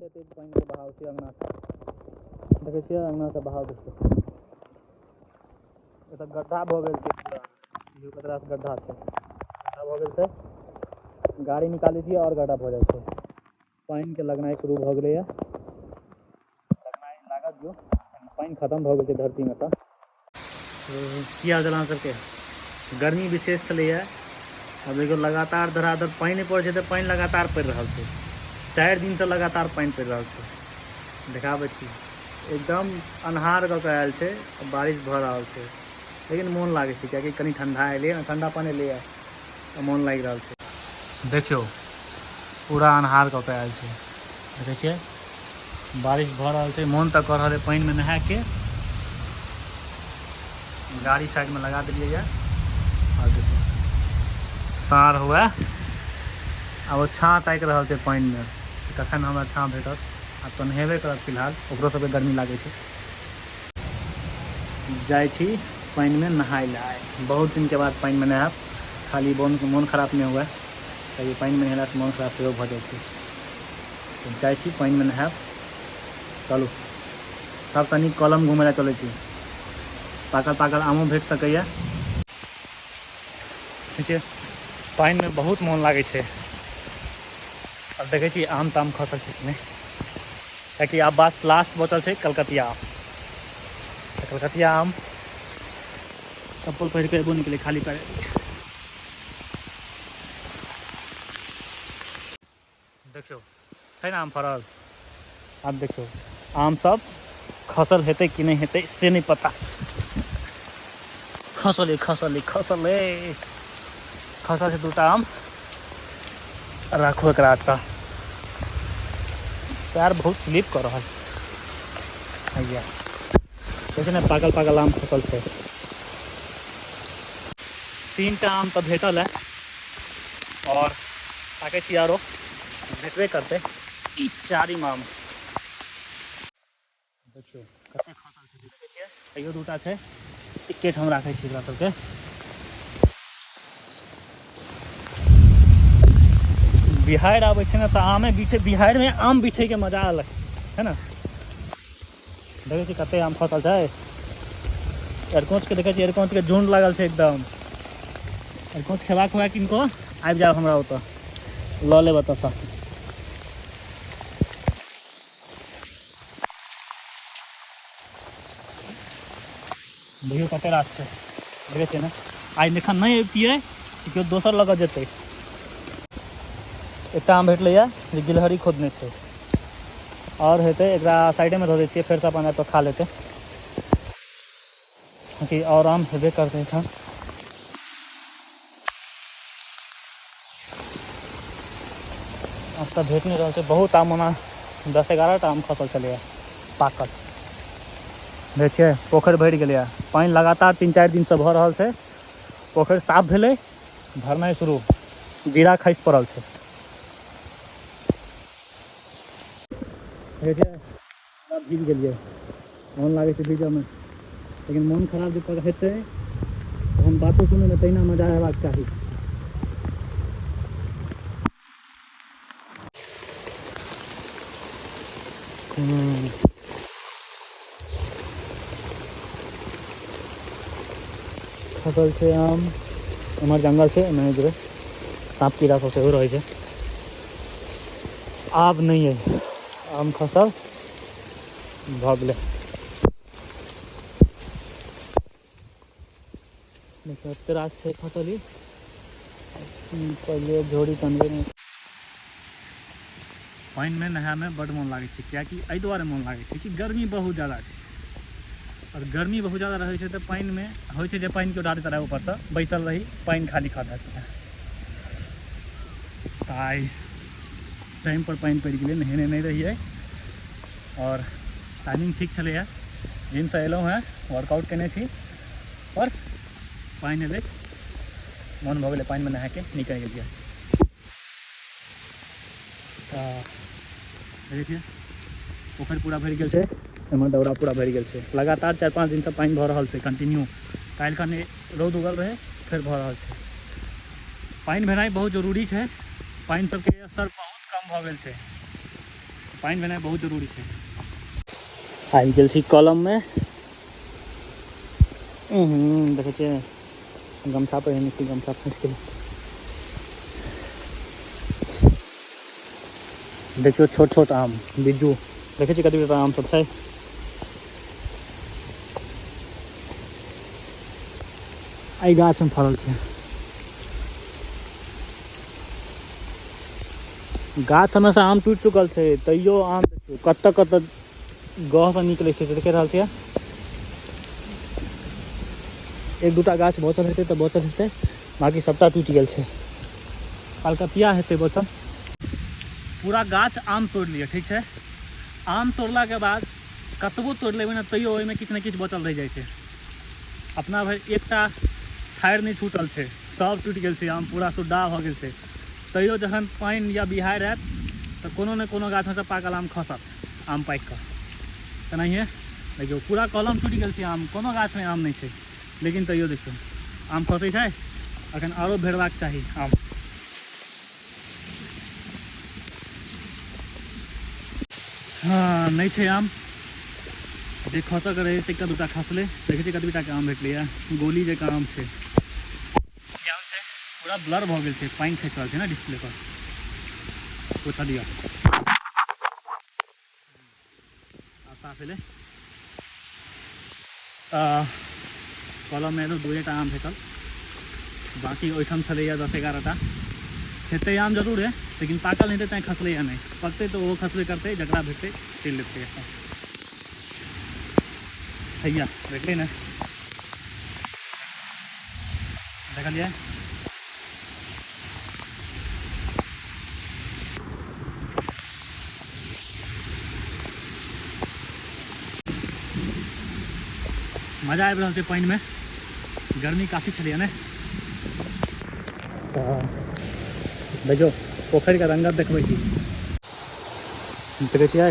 कते तेज पानिके बहाव छै अङ्गनासँ। देखै छियै अङ्गनासँ बहाव देखियौ, एतऽ गड्ढा भऽ गेल छै पूरा। देखियौ कतरा से गड्ढा छै, गड्ढा भऽ गेल छै। गाड़ी निकालै छियै आओर गड्ढा भऽ जाइ छै। पानिके लगनाइ शुरू भऽ गेलैए, लगनाइ लागत जो पानि खतम भऽ गेल छै धरतीमे सँ। की हाल चाल अहाँ सबके? गर्मी विशेष छलैए, आब देखियौ लगातार धराधर पानि पड़ै छै, तऽ पानि लगातार पड़ि रहल छै। 4 दिनसँ लगातार पानि पड़ि रहल छै। देखाबै छी, एकदम अन्हार कऽ के आयल छै, बारिश भऽ रहल छै, लेकिन मोन लागै छै कियाकि कनि ठंडा एलैए ने, ठंडा पानि एलैए तऽ मोन लागि रहल छै। देखियौ पूरा अन्हार कऽ के आयल छै, देखै छियै बारिश भऽ रहल छै। मोन तऽ कऽ रहल है पानिमे नहायके। गाड़ी साइडमे लगा देलियै यऽ। आब देखियौ साँढ़ हुए, आब ओ छाँह ताकि रहल छै पानिमे, कखन हमरा छाँह भेटत। आब तऽ नहेबे करत फिलहाल, ओकरो सबके गर्मी लागै छै। जाइ छी पानिमे नहाय लए, आइ बहुत दिनके बाद पानिमे नहायब। खाली मोन खराब नहि हुए, कियाकि पानिमे नहेलासँ मोन खराब सेहो भऽ जाइ छै। तऽ जाइ छी पानिमे नहायब। चलू सबसँ नीक कलम घुमै लए चलै छी, पाकल पाकल आमो भेट सकैए। ठीक छै, पानिमे बहुत मोन लागै छै। आब देखै छी आम ताम खसल छै कि नहि, कियाकि आब बस लास्ट बचल छै कलकतिया आम। तऽ कलकतिया आम चप्पल पहिर कऽ एबो नहि केलै, खाली पैर। देखियौ छै ने आम फड़ल। आब देखियौ आम सब खसल हेतै कि नहि हेतै से नहि पता। खसले खसले खसले खसल छै 2टा आम। राखू एकरा एतऽ, पैर बहुत स्लिप कऽ रहल हैया। देखियौ ने पाकल पाकल आम खसल छै। 3टा आम तऽ भेटल है, आओर ताकै छी आरो भेटबे करतै। ई 4 आम देखियौ कते खसल छै, देखै छियै। तैयो 2टा छै, एकेठाम राखै छी एकरा सबके। बिहाड़ि आबै छै ने तऽ आमे बिछै, बिहाड़िमे आम बिछैके मजा अलग है ने। देखै छी कते आम खसल छै। अरिकोंचके देखै छी, अरिकोंचके झुंड लागल छै एकदम। अरिकोंच खेबाक हुए किनको आबि जायब हमरा ओतऽ, लऽ लेब ओतऽसँ। देखियौ कते रास छै, देखै छियै ने। आइ एखन नहि अबितियै तऽ केओ दोसर लऽ कऽ जेतै। एकटा आम भेटलैए जे गिलहरी खोदने छै, आओर हेतै एकरा साइडेमे धऽ दै छियै, फेरसँ अपन आबि कऽ खा लेतै। कि आओर आम हेबे करतै एखन। आब तऽ भेट नहि रहल छै बहुत आम, ओना 10-11 टा आम खसल छलैए पाकल। देखै छियै पोखरि भरि गेलैए, पानि लगातार 3-4 दिनसँ भऽ रहल छै। पोखरि साफ भेलै, भरनाइ शुरू, जीरा खसि पड़ल छै। देखै छियै पूरा भीज गेलियै, मोन लागै छै भीजऽमे, लेकिन मोन खराब जे हेतै तहन बातो सुनैमे तहिना मजा हेबाक चाही। खसल छै आम। एम्हर जंगल छै, एहिमे नहि जेबै, साँप कीड़ा सब सेहो रहै छै। आब नहि अइ आम खसल, भऽ गेलै। देखियौ एते रास छै खसल। ई पहिले झोरी तनबै नहि। पानिमे नहायमे बड्ड मोन लागै छै, कियाकि एहि दुआरे मोन लागै छै कि गर्मी बहुत ज्यादा छै, आओर गर्मी बहुत ज्यादा रहै छै तऽ पानिमे होइ छै जे पानिके उठा दैत रहै ऊपरसँ, बैसल रही पानि खाली खा दैत रहै। तऽ आइ टाइमपर पानि पड़ि गेलै, नहेने नहि रहियै आओर टाइमिंग ठीक छलैए। जिमसँ एलहुँ हेँ, वर्कआउट केने छी, पर पानि एलै, मोन भऽ गेलै पानिमे नहायके, निकलि गेलियै। तऽ देखै छियै पोखरि पूरा भरि गेल छै, एम्हर दौरा पूरा भरि गेल छै। लगातार 4-5 दिनसँ पानि भऽ रहल छै कंटिन्यू। काल्हि खन रौद उगल रहै, फेर भऽ रहल छै। पानि भेनाइ बहुत जरूरी छै। पानि सबके स्तर बहुत कम भऽ गेल छै, पानि भेनाइ बहुत जरूरी छै। आबि गेल छी कलममे। देखै छियै गमछा पहिरने छी, गमछा फँसि गेलै। देखियौ छोट छोट आम बिज्जू, देखै छियै कतेक आम सब छै। एहि गाछमे फड़ल छै। गाछ सबमे से आम टूटि चुकल छै, तैयो आम देखियौ कतऽ कतऽ गहसँ निकलै छै, देख रहल छियै। एक दूटा गाछ बचल हेतै तऽ बचल हेतै, बाकी सबटा टूटि गेल छै। कलकतिया हेतै बचल। पूरा गाछ आम तोड़ि लिअ, ठीक छै। आम तोड़लाके बाद कतबो तोड़ि लेबै ने तैयो ओहिमे किछु ने किछु बचल रहि जाइ छै। अपना भरि एकटा ठाढ़ि नहि छूटल छै, सब टूटि गेल छै आम, पूरा सुड्डा भऽ गेल छै। तैयो जखन पानि या बिहाड़ि आयत तऽ कोनो ने कोनो गाछमे सँ पाकल आम खसत, आम पाकि कऽ। तेनाहिए देखियौ पूरा कलम टूटि गेल छै आम, कोनो गाछमे आम नहि छै, लेकिन तैयो देखियौ आम खसै छै। अखन आरो भेटबाक चाही आम। हँ नहि छै आम, जे खसऽके रहै से एकटा दूटा खसलै। देखै छियै कतबी टाके आम भेटलैए, गोली जकाँ आम छै। आम छै पूरा ब्लर भऽ गेल छै, पानि खसि रहल छै ने डिस्प्ले पर। पोछा दिअ, आब साफ भेलै। कलममे एलहुँ, दूएटा आम भेटल, बाँकी ओहिठाम छलैए 10-11 टा। हेतै आम जरूरे, लेकिन पाकल हेतै तैँ खसलैए नहि। पकतै तऽ ओहो खसबे करतै, जकरा भेटतै चलि लेतै। हैया भेटलै ने, देखलियै। मजा आबि रहल छै पानिमे, गर्मी काफी छलैए ने। तऽ देखियौ पोखरिके रंगत देखबै छी, देखै छियै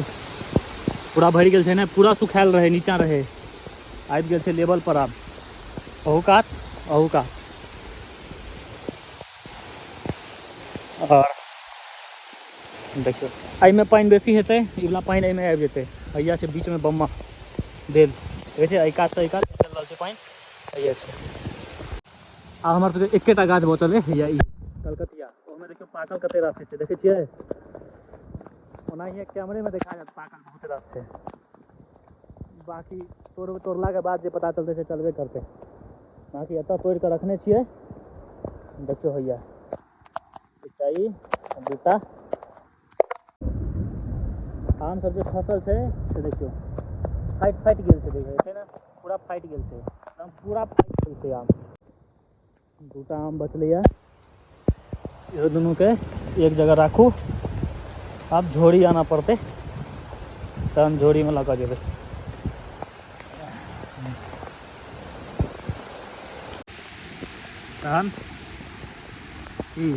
पूरा भरि गेल छै ने, पूरा सुखायल रहै, नीचाँ रहै, आबि गेल छै लेवल पर आब। अहू कात अहू कात। और देखियौ एहिमे पानि बेसी हेतै, ई वला पानि एहिमे आबि जेतै। हैया छै बीचमे बम्मा देल, देखै छियै एहि कातसँ एहि कात चलि रहल छै पानि, हैया छै। आब हमर सबके एकेटा गाछ बचल है, हैया ई कलकतिया। ओहिमे देखियौ पाकल कते रास छै, देखै छियै। ओनाहिए कैमरेमे देखा जायत पाकल बहुत रास छै, बाकी तोड़लाके बाद जे पता चलतै से चलबे करतै। बाकी एतऽ तोड़ि कऽ रखने छियै, देखियौ हैया एकटा ई दूटा आम सब जे खसल छै से देखियौ फाटि फाटि गेल छै, देखियौ छै ने पूरा फाटि गेल छै, एकदम पूरा फाटि गेल छै आम। दूटा आम बचलैए, इहो दुनूके एक जगह राखू। आब झोरी आनऽ पड़तै, तहन झोरीमे लऽ कऽ जेबै। तहन की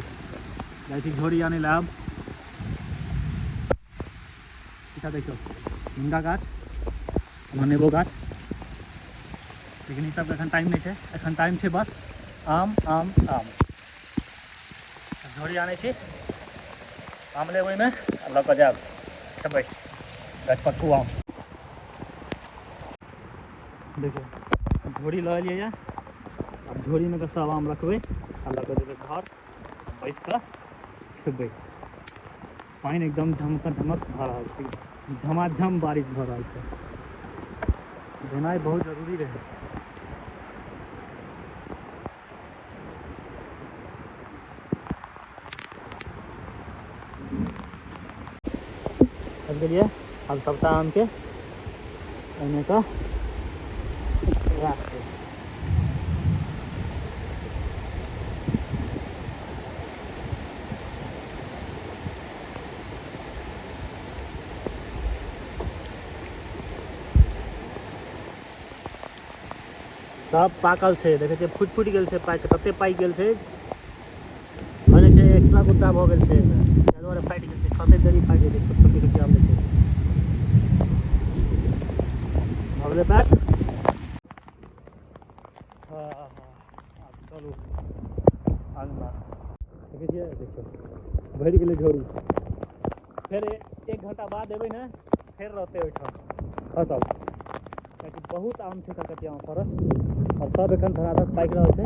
जाइ छी झोरी आनै लए। आब पीछा देखियौ मुनगा गाछ, नेबो गाछ, लेकिन ई सबके एखन टाइम नहि छै, एखन टाइम छै बस आम आम आम। झोरी आनै छी, आम लेब ओहिमे आ लऽ कऽ जायब, खेबै गछपक्कू आम। देखियौ झोरी लऽ एलियै यऽ, आब झोरीमे कऽ सब आम रखबै आ लऽ कऽ जेबै घर, बैस कऽ खेबै। पानि एकदम झमक झमक भऽ रहल छै, झमाझम बारिश भऽ रहल छै। भेनाइ बहुत जरूरी रहै। आबि गेलियै, आब सबटा आमके एहिमे कऽ राखबै। सब पाकल छै, देखै छियै फुटि फुटि गेल छै, पाकि तते पाकि गेल छै, भने छै एक्स्ट्रा गुद्दा भऽ गेल छै एहिमे, ताहि दुआरे फाटि गेल छै। खसैत देरी फाटि जाइ छै, छोट छोट देखै छियै आम देखै भऽ गेलै पैक। हँ हँ आब चलू अङ्गना। देखै छियै, देखियौ भरि गेलै झोरी। फेर 1 घंटा बाद एबै ने फेर रहतै ओहिठाम खसल, कियाकि बहुत आम छै कलकतियामे फड़ल आओर सब एखन धराधर पाकि रहल छै।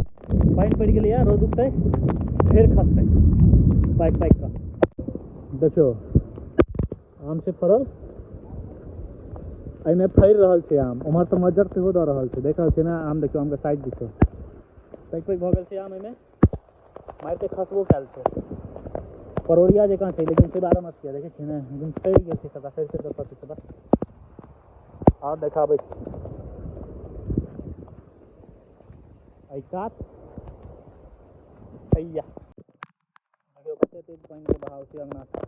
पानि पड़ि गेलैए, रौद उगतै फेर खसतै पाकि पाकि कऽ। देखियौ आम छै फड़ल, एहिमे फड़ि रहल छै आम। उम्हर तऽ मज्जर सेहो दऽ रहल छै, देख रहल छियै ने आम। देखियौ आमके साइज देखियौ, पैघ पैघ भऽ गेल छै आम। एहिमे मारिते खसबो कयल छै, परोरिया जकाँ छै, लेकिन छै 12 मसिया। देखै छियै ने, एकदम सड़ि गेल छै सबटा, सड़ि सड़ि कऽ खसै छै बस। आओर देखाबै छी एहि कात, हैया देखियौ कते तेज पानिके बहाव छै अङ्गनासँ।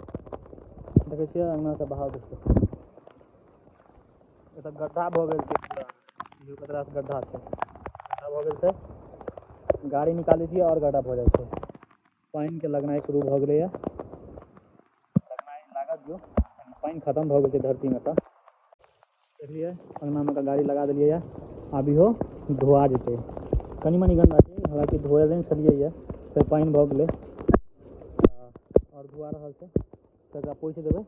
देखै छियै अङ्गनासँ बहाव देखियौ, एतऽ गड्ढा भऽ गेल छै पूरा। देखियौ कतरा गड्ढा छै, गड्ढा भऽ गेल छै। गाड़ी निकालै छियै आओर गड्ढा भऽ जाइ छै। पानिके लगनाइ शुरू भऽ गेलैए, लगनाइ लागत जो पानि खतम भऽ गेल छै धरतीमे सँ। देखलियै अङ्गनामे कऽ गाड़ी लगा देलियै, आब इहो धोआ जेतै। कनि मनि गन्दा छै, हालाँकि धोएले नहि छलियै, फेर पानि भऽ गेलै आओर धोआ रहल छै। तऽ एकरा पोछि देबै,